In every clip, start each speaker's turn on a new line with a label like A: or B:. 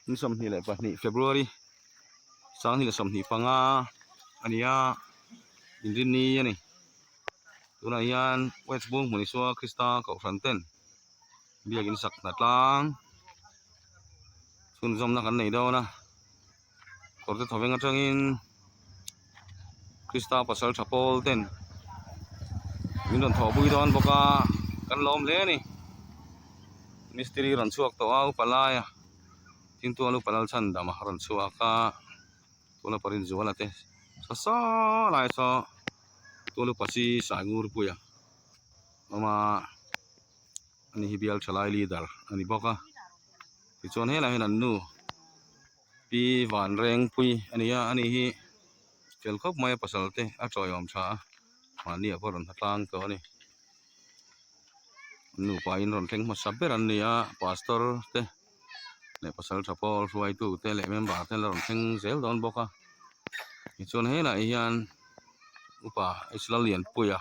A: Ni 22 February 2025 a ni a, inrinni a ni. Tunah hian West Bung hmun Isua Krista Kohhran ten biakin sak hna tlang chhunzawmna kan nei dawn a, kawr te thawveng atangin Krista pasal tha pawl ten min rawn thawhpui dawn bawk a, kan lawm hle a ni. Mistiri rawn chhuak tawh a upa laia thingtual upa Lalchhandama rawn chhuak a tuna Parinzuala te saw saw lai saw tual upa chi Saingurpuia awm a ani hi bial thalai leader a ni bawk a tichuan helaiah hian an nu Pi Vanrengpui a ni a ani hi fel khawp mai a pasal te a tawiawm tha a mahni ah pawh a rawn hla tlang tawh a ni. Nupa in rawn thleng hmasa ber an ni a pastor te leh pasal tha pawl hruaitu te leh member te la rawn thleng zel dawn bawk a tichuan helaiah hian upa H Lallianpuia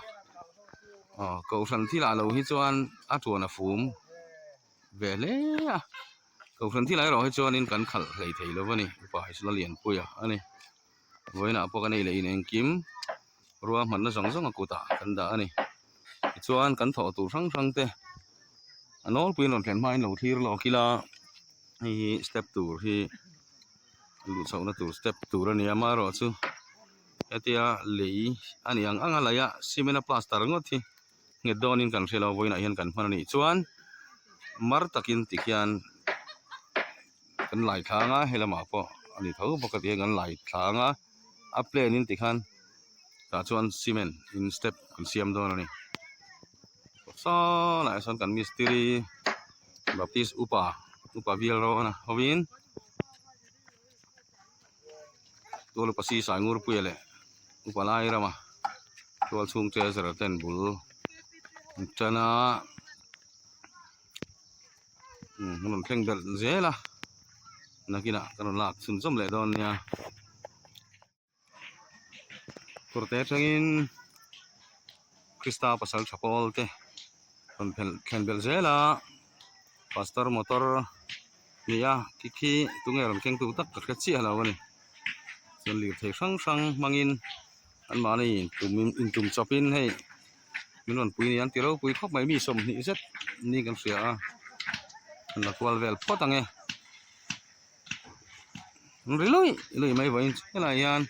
A: aw kohhran thil ah lo hi chuan a tuan a fum ve hle a kohhran thil ah erawh hi chuanin kan khalh hlei thei lo a ni upa H Lallianpuia a ni. Vawiinah pawh kan ei leh in engkim ruahmanna zawng zawng a kutah kan dah a ni. Tichuan kan thawh tur hrang hrang te a nawlpuiin rawn thlen hmain lo thlir lawk ila hei hi step tur hi luh chhohna tur step tur a ni a amaherawhchu hetia lei a ni ang ang a laih a cement a plaster ngawt hi nghet dawnin kan hre lo vawiinah hian kan hman a nih chuan mar takin tikhian. Kan lai thlang a helamah pawh a ni tho bawk a ti hian kan lai thlang a a plane in tikhan tah chuan cement in step kan siam dawn a ni saw laiah sawn kan mistiri baptist upa upa bial rawn a hovin tual upa si sai ngurpuia leh upa lai rama tual chhung treasure ten bul an tan a. Umm rawn thleng belh zel a nakinah ka rawn lak chhun zawm leh dawn nia kawrte atangin Krista pasal tha pawl te rawn phelh thlen belh zel a pastor motor ni a khi khi tunge rawn keng tu tak ka hre chiah lo a ni chuan lirthei hrang hrang hmangin anmahni intum intum chawpin hei. Min rawn pui ni an ti ropui khawp mai mi 20 zet ni kan hria a an la kual vel phawt ang e an ri lui lui mai vawiin chu helaiah hian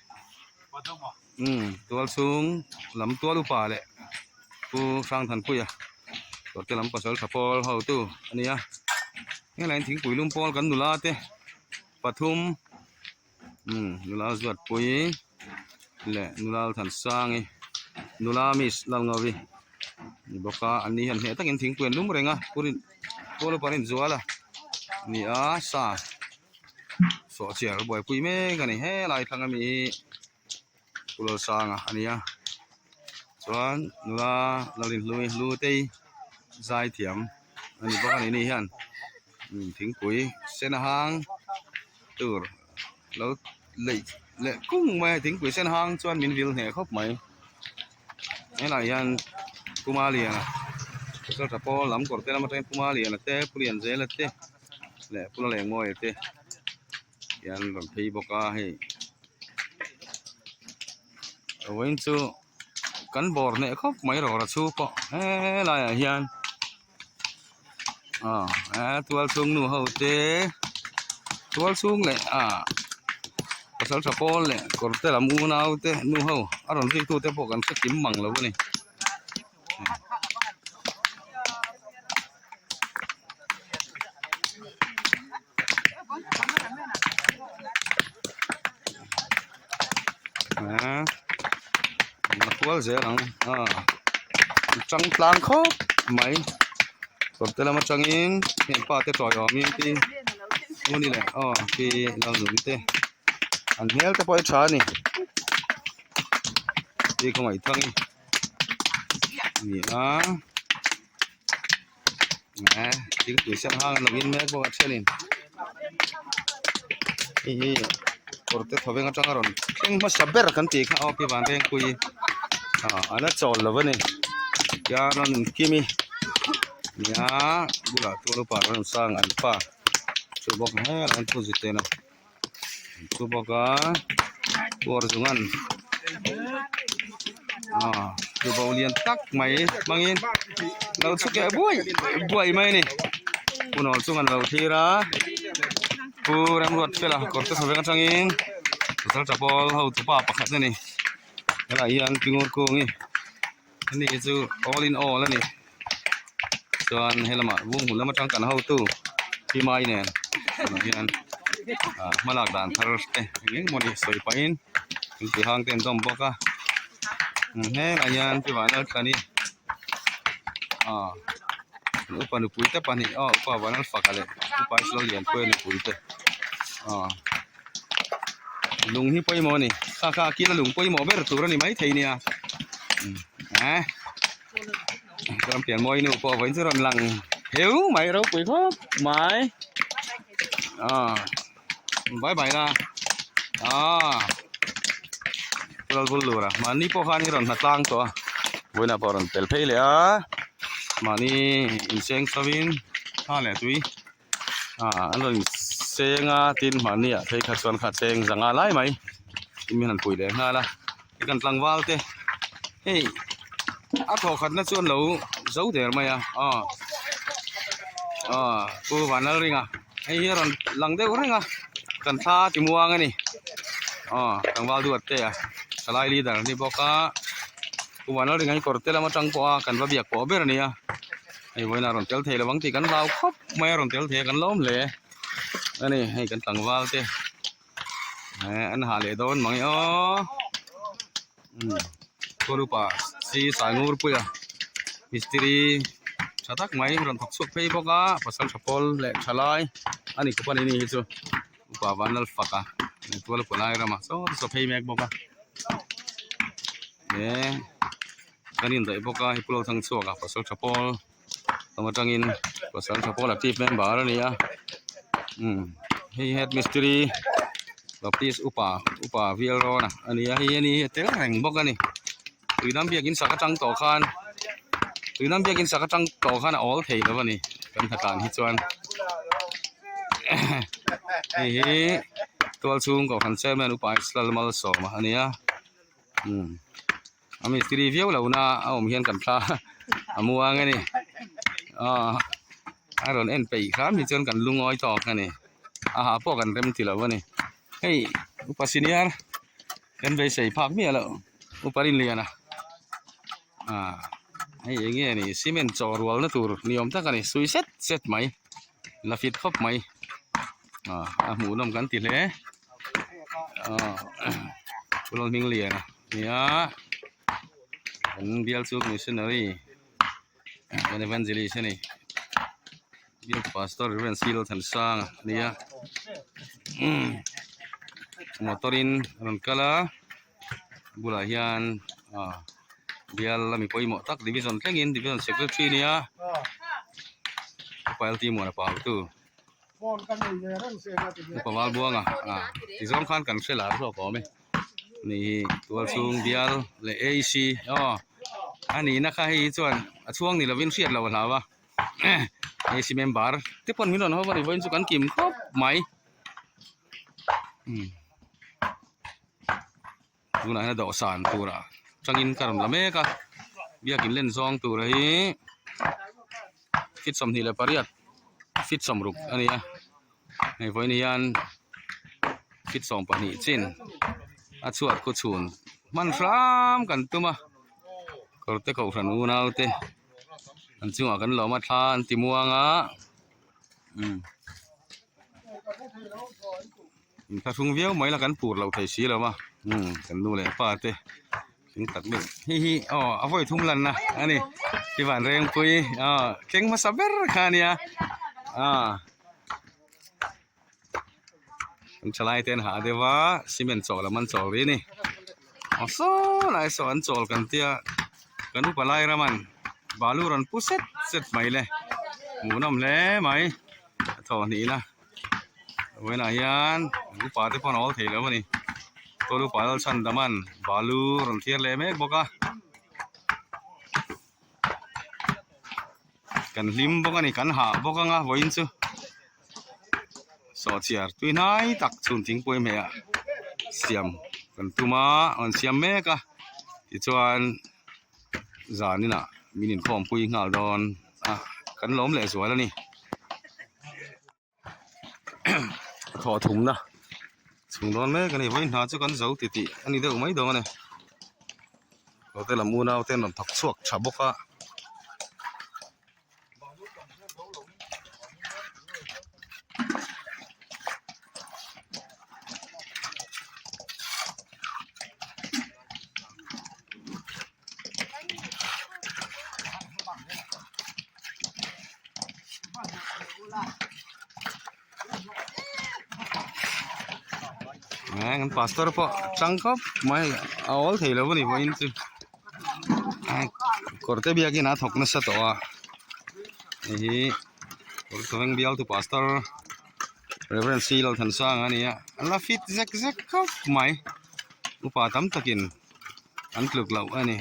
A: umm tual chhung lam tual upa leh pu Hrangthanpuia kawrte lam pasal tha pawl hotu a ni a helaiah hian thingpui lum pawl kan nula te pathum. Umm nula Zuatpui leh nula Thansangi nula miss Lalngawi ni bawk a an ni hian hneh takin thingpui an lum reng a purin pawl upa Rinzuala a ni a sa sawhchiar buaipui mek a ni helai thlang ami hi Pu Lalsanga a ni a chuan nula Lalinhlui Hlutei zaithiam a ni bawk a ni ni hian thingpui sen hang tur lo leih leh kung mai a thingpui sen hang chuan min vil hneh khawp mai helaiah hian Puma Liana pasaltha pawl lam kawr te lam atangin Puma Liana te Pu Lianzela te leh Pu Lalengmawia te. Hian rawn phei bawk a hei vawiin chu kan bawr hneh khawp mai rawra chhu pawh helaiah hian aw he tual chhung nu ho te tual chhung leh ah pasal tha pawl leh kawr te lam unau te nu ho a rawn zui tu te pawh kan hre kim mang lo a ni. Kual zel ang a tang tlang khawp mai kawr te lam atangin heng pa te tawiawmin pi Muni leh aw pi Lalnun te an hmel te pawh hi tha a ni pi khawngaih thang ni a eh thingpui sen hang an lo in mek bawk a thenin hei hi kawr te thawveng atanga rawn thleng hmasa ber kan tih kha aw pi Vanrengpui ah a la chawl lo a ni tian rawn in kim i nia bulah chuan upa rawn sang an pa. Chu bawk helai an thu ziten a chu bawk a kuar zungan ah tubo lian tak mai hmangin lo chhuk leh buai buai mai a ni hunawl chunga lo thlir a pu remruat fela kawr te chho veng atangin pasal tha pawl ho tupa pakhat a ni helaiah hian tingur kung hi ani hi chu all in all a ni chuan helamah bung hmun lam atang kan hotu himai nen tunah hian ah hmalak dan thar te eng eng mawni sawi pahin thil ti hang te an dawm bawk a helaiah hian chuvang lal thlan hi ah upa nupui te pahnih aw upa vanlalfaka leh upa Lallianpuia nupui te ah. Lung hi pawimawh a ni kha kha a kila lung pawimawh ber tur a ni maithei nia eh chuan pianmawi nu pawh vawiin chu rawn lang heu mai ropui khawp mai ah bye bye la ah tual bul lura mahni pawh khan i rawn hna tlang tawh a vawiinah pawh a rawn pel phei leh a mahni inseng chho in thla leh tui. Ah an rawn seng a tin mahni ah phei kha chuan kha cheng zanga lai mai tin min han pui leh nghal a hei kan tlangval te hei a thawh khat na chu an lo zo der mai a aw aw pu Vanlalringa hei hi a rawn lang deuh reng a kan thla ti muang a ni aw tlangval duat te a thalai leader a ni bawk a pu Vanlalringa hi kawr te lam atang pawh a kan va biak pawh ber a ni a. Hei vawiin a rawn tel thei lovang tih kan hlau khawp mai a rawn tel thei a kan lawm hle a ni hei kan tlangval te eh an hah leh dawn mang e aw umm kawlupa si Saingurpuia mistiri tha tak mai rawn thawk chhuak phei bawk a pasal tha pawl leh tha lai a ni khawp a ni ni hi chu upa Vanlalfaka tual pawh lai ramah saw saw phei mek bawk a eh. Kan indaih bawk a hei pulo thang chhuak a pasal tha pawl lam atangin pasal tha pawl active member a ni a umm hei head mistiri baptist upa upa vial rawn a ani a hei ani hi a tel reng bawk a ni tuidam biakin sak atang tawh khan tuidam biakin sak atang tawh khan a awl thei lo a ni kan hnatlan hi chuan hei hi tual chhung kohhran chairman upa Israel Malsawma a ni a umm. A mistiri viau lo na a awm hian kan thla a muang a ni aw a rawn en peih hram hi chuan kan lungawi tawk a ni a ha pawh kan rem ti lo a ni hei upa senior kan beisei phak miah loh upa rinliana ah hei eng nge ni cement chawh rual na tur ni awm tak a ni sui set set mai la fit khawp mai ah a hmuh nawm kan ti hle ah Pu Lalhmingliana. Nia kan bial chu missionary kan evangelist a ni bial pastor Reverend C Lalthansanga a ni a motor in a rawn kal a bulah hian ah bial a mi pawimawh tak division thlengin division secretary a ni a upa L T Muana Pautu. Upa Valbuanga ah tizawng khan kan hre lar zawk awm e. Ni hi tual chhung bial leh AC aw a nihna kha hei hi chuan a chhuang ni lovin hriat loh a hlau a AC member te pawn min rawn haw a ni vawiin chu kan kim khawp mai umm tunah hian a dawhsan turah tangin ka rawn la mek a biakin len zawng tura hi feet 28 feet 60 a ni a. Hei vawiin hian feet 12 chin a chhuat khaw chhun hman hram kan tum a kawr te kohhran unau te an chungah kan lawm a thla an ti muang a umm inthlahrung viau mai la kan pur lo thei si lo va umm kan nu leh pa te. Thing tak deuh hei hi aw a vawi thum lanna a ni i van rengpui aw thleng hmasa ber kha a nia aw an thalai te an hah deuh a cement chawl lam an chawl rih a ni aw saw lai saw an chawl kan tia kan upa lai raman balu rawn pu set set mai le hmuhnawm hle mai a thawhhnihna. Vawiinah hian upa te pawh an awl thei lo a ni kawl upa Lalchhandama'n balu rawn thlir leh mek bawk a kan hlim bawk a ni kan hah bawk ang a vawiin chu. Sawhchiar tui hnai tak chhun thingpui hmeh ah siam kan tum a an siam mek a tichuan zan inah min inkhawmpui nghal dawn a kan lawm leh zual a ni. Thawh thumna chhung dawn mek a ni vawiin hna chu kan zo ti tih a ni deuh mai dawn a ni hotel lam unau te an rawn thawk chhuak tha bawk a. Kan pastor pawh tang khawp mai a awl thei lo a ni vawiin chu kawr te biakin a thawk nasa tawh a hei hi kawr tawng bial tu pastor Reverend C Lalthansanga a ni a a la fit zek zek khawp mai upa tam takin an tluk loh a ni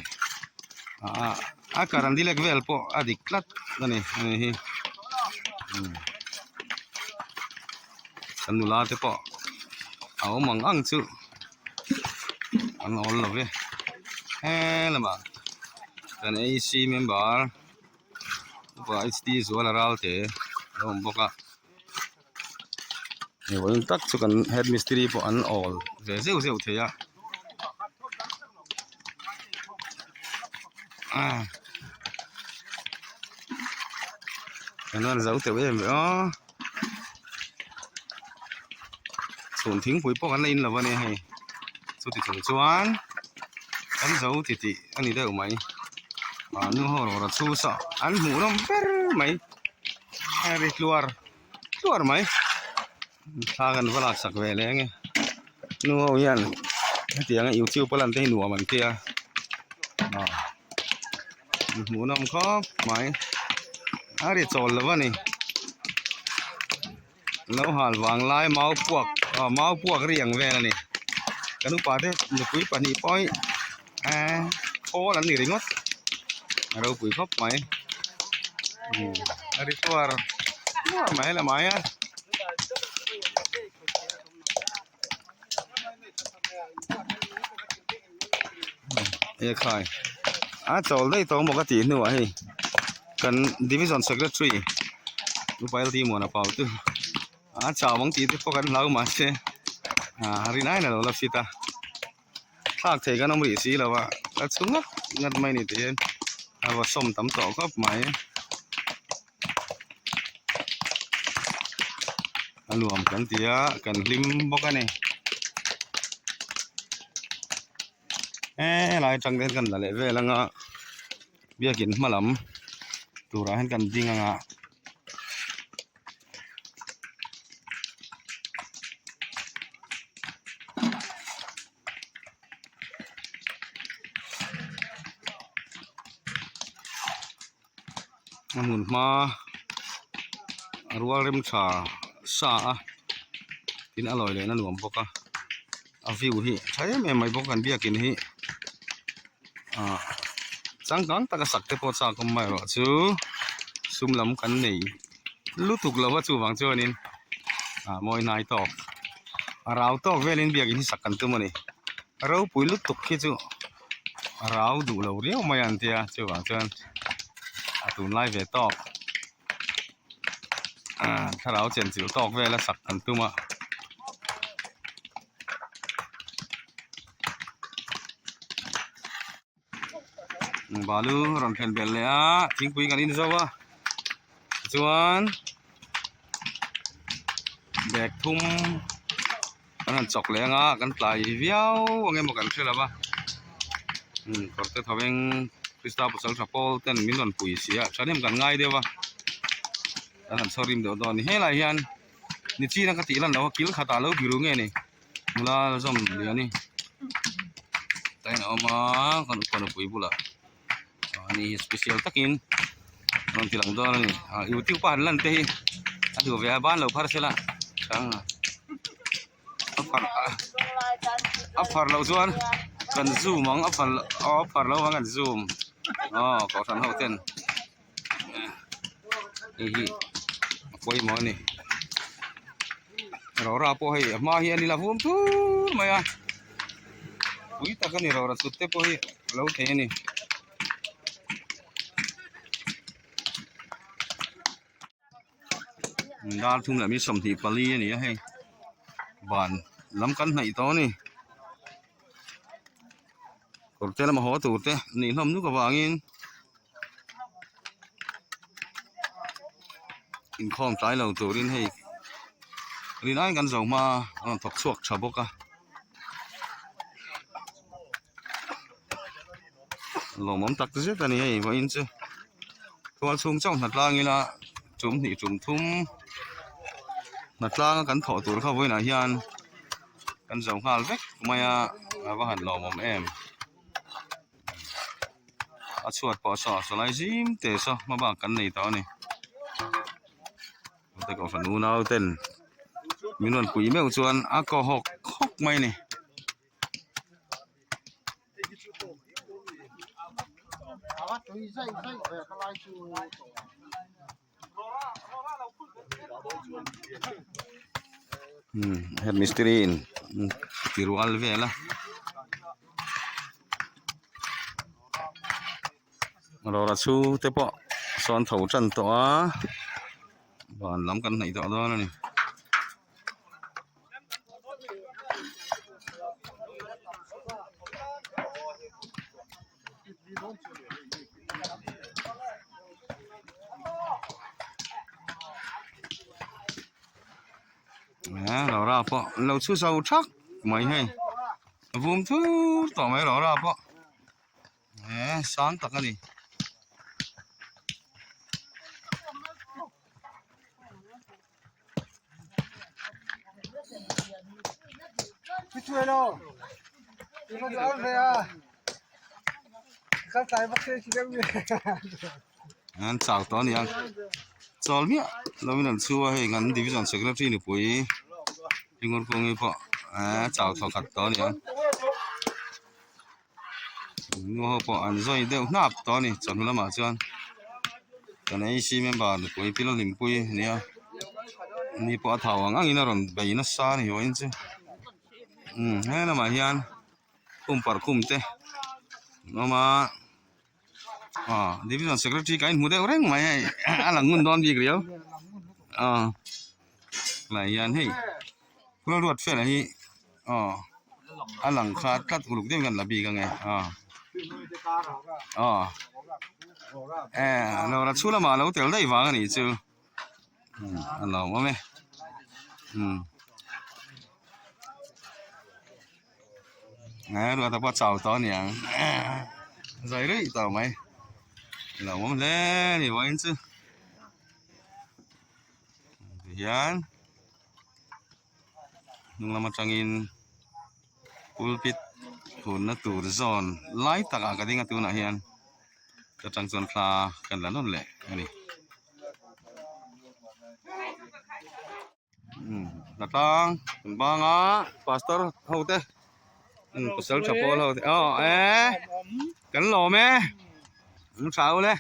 A: ah a current dilek vel pawh a dik tlat a ni hei hi kan nula te pawh a awm ang ang chu an awl lo ve he lamah kan ac member upa h d zuala ralte a awm bawk a. Ni vawiin tak chu kan head mistiri pawh an awl ve zeuh zeuh thei a an rawn zo teuh em ve aw chhun thingpui pawh kan la in lo a nia hei chuti chung chuan kan zo ti tih a ni deuh mai ah nu ho rawra chhu saw an hmuh nawm ber mai. A ri tluar tluar mai thla kan va lak sak ve leh ange nu ho hian hetiang a youtube a lan te hi nuam an tia ah hmuhnawm khawp mai a ri chawl lo a ni lo hal vang lai mau puak ah mau puak ri ang vel a ni kan upa te nupui pahnih pawh hi eh khawl an ni ringawt a ropui khawp mai a ri tuar tuar mai lamah hian. Ekhai a chawl daih tawh maw ka tih hnuah hei kan division secretary upa L T Muana pau chu a chau ang tih te pawh kan hlau mahse ah rin aiin a lo la fit a thlak thei kan awm rih si lo a ka chhu nghat nghat mai ni tih hian a va sawm tam tawh khawp mai. A nuam kan ti a kan hlim bawk a ni helai atang te hian kan la leh vel anga biakin hma lam turah hian kan ding anga. A hmun hma a rual rem tha sa a tin a lawi lehna nuam bawk a a view hi a tha em em mai bawk an biakin hi ah changkang taka sak te pawh chak awm mai erawh chu sum lam kan nei lutuk lo a chuvang chuanin ah mawi hnai tawk a rau tawk velin biakin hi sak kan tum a ni ropui lutuk hi chu. A rau duh lo riau mai an tia chuvang chuan a tunlai ve tawk thlarau chen chilh tawk vel a sak kan tum a. Balu rawn thlen belh leh a thingpui kan in zo a tichuan bag thum. Kan han chawk leh anga kan tlai viau ang emaw kan hre lo va umm kawr te tho eng Krista pasal tha pawl ten min rawn pui si a thahnem kan ngai deuh a kan han chhawr rim deuh dawn a ni helai hian nichina ka tih lan loh a kil khatah lo biru nge ni nula zawm lian hi tain a awm a kan upa nupui bulah ani hi special takin rawn ti lang dawn a ni ah youtube a han lan te hi a duh ve a ban lo phar sela a phar a phar loh chuan kan zoom ang a phar aw a phar lo ang kan zoom aw kohhran ho ten hei hi a pawimawh a ni. Rora pawh hei a hma hi a ni la vum thur mai a pui tak a ni rora chhut te pawh hi a lo thei a ni. Dar thum leh mi 24 a ni a hei van lam kan hnaih tawh a ni kawr te lama haw tur te nih hlawm nuk avangin inkhawm tlai lo turin hei rin aiin kan zo hma a rawn thawk chhuak tha bawk a. Lawmawm tak zet a ni hei vawiin chu tual chhung chauh hna tlang ila tum hnih tum thum hna tlanga kan thawh tur kha vawiinah hian kan zo nghal vek mai a a va han lawmawm em a chhuat pawh saw sawlai zim te saw hma bak kan nei tawh a ni. Te kohhran unau ten min rawn pui meuh chuan a kaw hawk hawk mai a ni. Head mistiri in ti rual vel a. Rora chhu te pawh sawn tho tan tawh a van lam kan hnaih tawh dawn a ni. Rora pawh an lo chhu zo thak mai hei a vum thur tawh mai rora pawh. Eee sang tak a ni. An chau tawh a ni a chawl miah lovin an chhu a hei kan division secretary nupui Ringawrkawngi pawh eee chau thawkhat tawh a ni a. Nu ho pawh an zawi deuh hnap tawh a ni chawhnu lamah chuan kan A C member nupui pi Lalhlimpui a nia ni pawh a thau ang angin a rawn bei nasa a ni vawiin chu umm he lamah hian khum parkhum te an awm a aw division secretary ka inhmu deuh reng mai hei a lang ngun dawn bik riau aw tunah hian hei Ruat fela hi aw a lang kha tlat uluk deuhin kan la bik ange aw aw eh lawra chhu lamah a lo tel daih vang a nih chu a lawmawm e umm eh ruata pawh a chau tawh a niang zai rih tawh mai a lawmawm hle a ni vawiin chu tihian. Hnung lam atangin pulpit hunna tur zawn lai takah ka ding a tunah hian ta tang chuan thla kan la nawn leh a ni. Umm hnatlang kan bang a pastor ho te umm pasal tha pawl ho te aw eh kan lawm e an tha ule.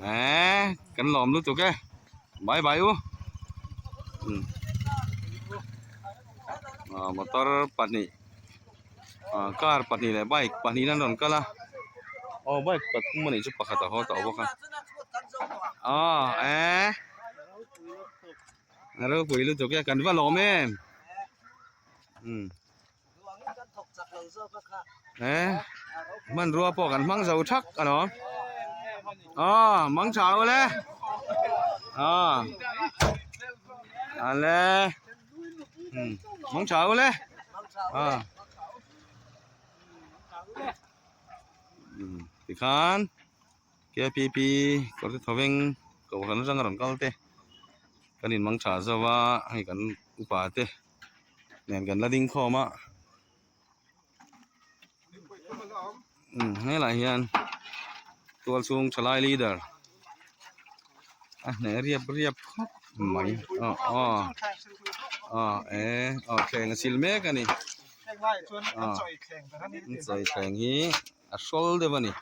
A: Eh, kan lawm lutuk e. Bye bye u. Ah, motor pahnih ah car pahnih leh bike pahnih an rawn kal a. Aw bike pathum anih chu pakhat a haw tawh bawk a. Aw eh. A ropui lutuk e kan va lawm em umm eh hmanrua pawh kan hmang zo thak a lawm aw mang tha ule aw ale umm mang tha ule aw umm tikhan. KPP kawr te thawveng kohhran atanga rawn kal te kan in mang tha zo a hei kan upa te nen kan la ding khawm a umm helaiah hian tual chhung thalai leader a hneh riap riap khawp mai aw aw. Aw e aw thleng a sil mek a ni. Aw an chawi thleng hi a hrawl deuh a ni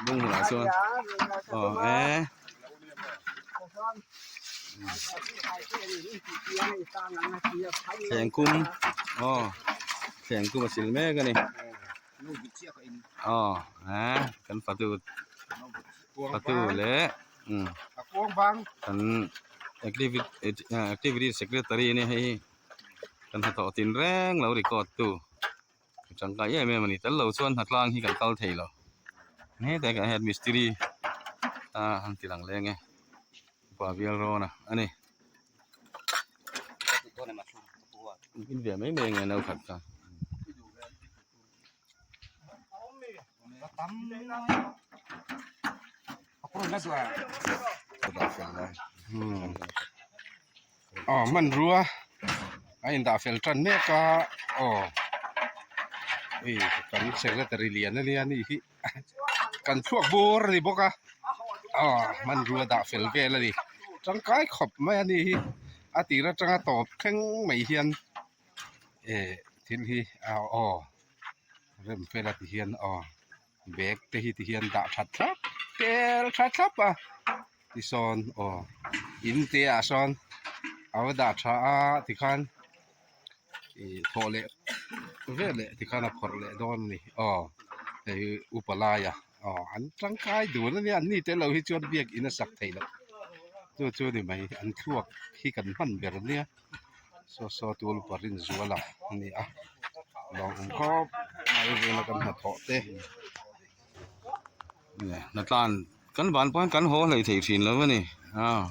A: bung hunah chuan aw e. Thleng kum aw thleng kum a sil mek a ni aw e kan fatu fatu leh umm kan activity secretary a nia hei hi kan hnathawh tin reng lo record tu. Tangkai em em a ni tel lo chuan hnatlang hi kan kal thei lo hetah hian head mistiri a han ti lang leng e upa bial rawn a ani in ve mai mai ange no khat kha.
B: Aw hmanrua a indah fel tan mek a aw hei kan secretary lian ania ni hi kan chhuak bur a ni bawk a aw hmanrua dah fel vel a ni tangkai khawp mai a ni hi a tir atanga tawp thleng mai hian eh thil hi aw rem fel a ti hian aw bag te hi ti hian dah that thlap tel tha thlap a tisawn aw in te ah sawn a va dah tha a tikhan ih thawh leh veleh tikhan a phawrh leh dawn a ni aw hei hi upa laia aw an tangkai dun a nia an ni tel lo hi chuan biakin a sak theih loh chu chu a ni mai an thluak hi kan hman ber a nia. Saw saw tul upa Rinzuala a ni a lawng awm khawp mai vela kan hnathawh te.
A: Hnatlan kan van pawh hian kan haw hlei thei thin lo a ni aw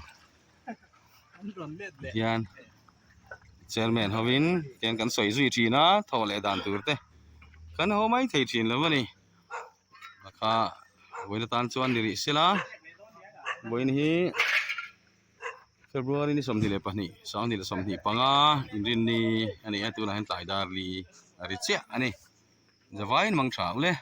A: hian chairman hovin tian kan sawi zui thin a thawh leh dan tur te kan haw mai thei thin lo a ni kha vawiin atan chuan ni rih sela vawiin hi. February ni 22 2025 inrinni a ni a tunah hian tlai dar li a ri chiah a ni zavaiin mang tha ule.